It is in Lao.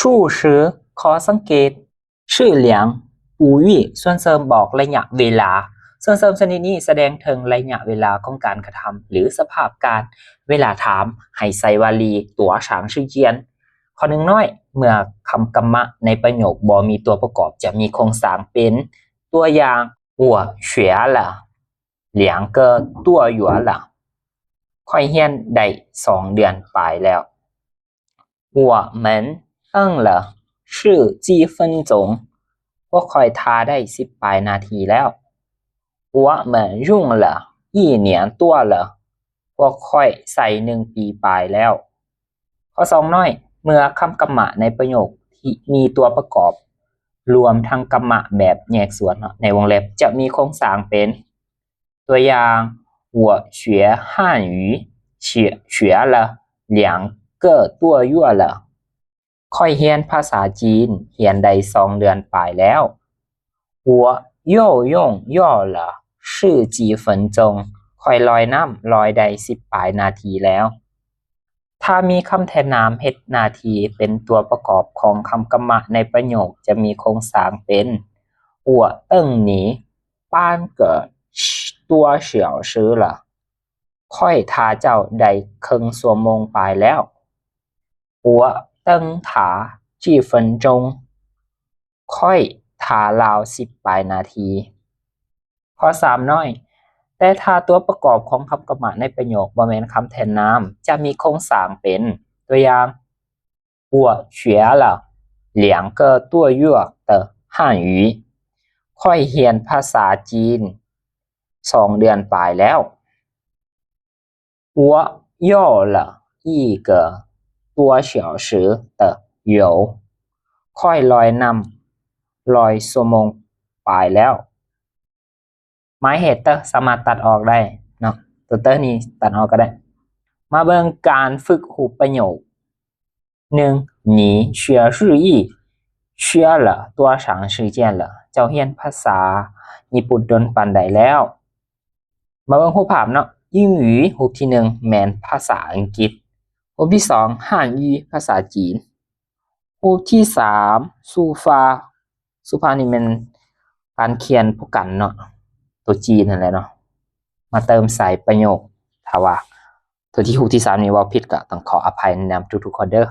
注释 ຂໍ້ສັງເກດ ຊື່ຫຼຽງ ປູຫວີ້ ສ່ວນເສີມບອກໄລຍະເວລາ. ສ່ວນເສີມຊະນິດນີ້ສະແດງເຖິງໄລຍະເວລາຂອງການກະທຳ ຫຼື ສະພາບການ. ເວລາຖາມໃຫ້ໃສ່ວາລີ 多长时间. ຂໍ້ໜຶ່ງນ້ອຍ ເມື່ອຄຳກຳມະໃນປະໂຫຍກບໍ່ມີຕົວປະກອບ ຈະມີໂຄງສ້າງເປັນ ຕົວຢ່າງ 我学了两个多月了. ຂ້ອຍຮຽນໄດ້ສອງເດືອນປາຍແລ້ວ. 我们等了十几分钟. ພວກຂ້ອຍຖ້າໄດ້ສິບປາຍນາທີແລ້ວ. 我们用了一年多了. ພວກຂ້ອຍໃຊ້ໜຶ່ງປີປາຍແລ້ວ. ຂໍ້ສອງນ້ອຍ ເມື່ອຄຳກຳມະໃນປະໂຫຍກທີ່ມີຕົວປະກອບ ລວມທັງກຳມະແບບແຍກສ່ວນເນາະ ໃນວົງເລັບ ຈະມີໂຄງສ້າງເປັນ ຕົວຢ່າງ 我学汉语学学了两个多月了. ຂ້ອຍຮຽນພາສາຈີນ ຮຽນໄດ້ສອງເດືອນປາຍແລ້ວ. 我游泳游了十几分钟. ຂ້ອຍລອຍນ້ຳລອຍໄດ້ສິບປາຍນາທີແລ້ວ. ຖ້າມີຄຳແທນນາມເຮັດໜ້າທີ່ເປັນຕົວປະກອບຂອງຄຳກຳມະໃນປະໂຫຍກ ຈະມີໂຄງສ້າງເປັນ 我等你半个多小时了. ຂ້ອຍຖ້າເຈົ້າໄດ້ເຄິ່ງຊົ່ວໂມງປາຍແລ້ວ. 我等他几分钟. ຂ້ອຍຖ້າລາວສິບປາຍນາທີ. ຂໍ້ສາມນ້ອຍ ແຕ່ຖ້າຕົວປະກອບຂອງຄຳກຳມະໃນປະໂຫຍກບໍ່ແມ່ນຄຳແທນນາມ ຈະມີໂຄງສ້າງເປັນ ຕົວຢ່າງ 我学了两个多月的汉语. ຂ້ອຍຮຽນພາສາຈີນສອງເດືອນປາຍແລ້ວ. 我游了一个多小时的泳. ຂ້ອຍລອຍນ້ຳລອຍຊົ່ວໂມງປາຍແລ້ວ. ໝາຍເຫດເຕີສາມາດຕັດອອກໄດ້ເນາະ ຕົວເຕີນີ້ຕັດອອກກໍໄດ້. ມາເບິ່ງການຝຶກຮູບປະໂຫຍກ. ໜຶ່ງ 你学日语学了多长时间了? ເຈົ້າຮຽນພາສາຍີ່ປຸ່ນດົນປານໃດແລ້ວ? ມາເບິ່ງຮູບພາບເນາະ. 英语 ຮູບທີໜຶ່ງ ແມ່ນພາສາອັງກິດ. ຮູບທີສອງ 汉语 ພາສາຈີນ. ຮູບທີສາມ 书法. 书法ນີ້ແມ່ນການຂຽນຜູ້ກັນເນາະ ຕົວຈີນນັ້ນແຫຼະເນາະ ມາເຕີມໃສ່ປະໂຫຍກ. ຖ້າວ່າຕົວທີ່ ຮູບທີສາມນີ້ເວົ້າຜິດກໍຕ້ອງຂໍອະໄພນຳທຸກໆຄົນເດີ້.